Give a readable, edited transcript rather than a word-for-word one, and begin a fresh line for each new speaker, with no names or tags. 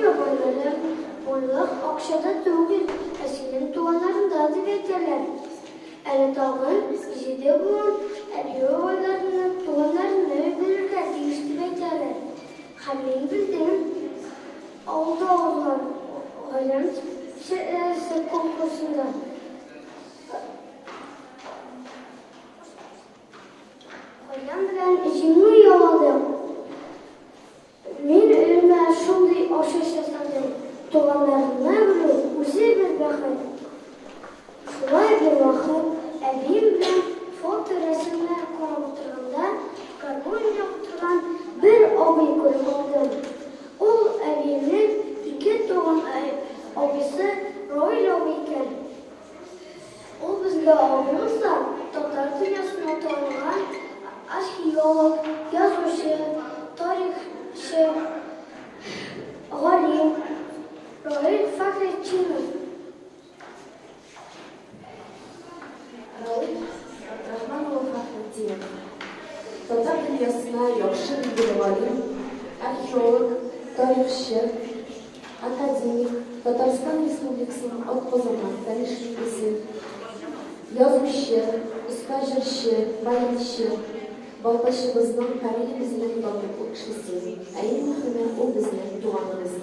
Әби-бабайларың, байлык акчада түгел, ә синең туганнарыңда, дип әйтәләр. Әле тагын җиде буын әби-бабайларыңны, туганнарыңны белергә тиеш, дип әйтәләр. Һәм мин белдем. Авылда узган Гаиләм шәҗәрәсе конкурсында гаиләм белән җиңү яуладым. Мин өемә шундый ачыш ясадым, туганнарымны белү үзе бер бәхет. Шулай бервакыт әбием белән фоторәсемнәр карап утырганда, гармун уйнап утырган бер абый күреп алдым. Ул әбиемнең ике туган абыйсы Равил абый икән. Ул безгә абый булса, татар дөньясына танылган археолог, язучы, тарихчы, галим Равил Фәхретдинов.
Равил Габдрахман улы Фәхретдинов, татар дөньясына яхшы билгеле галим, археолог, тарихчы, академик, Татарстан Республикасының атказанган фән эшлеклесе, язучы, оста җырчы, баянчы, Балтачыбызның, фамилиябезнең данлыклы кешесе, ә иң мөһиме, ул безнең туганыбыз.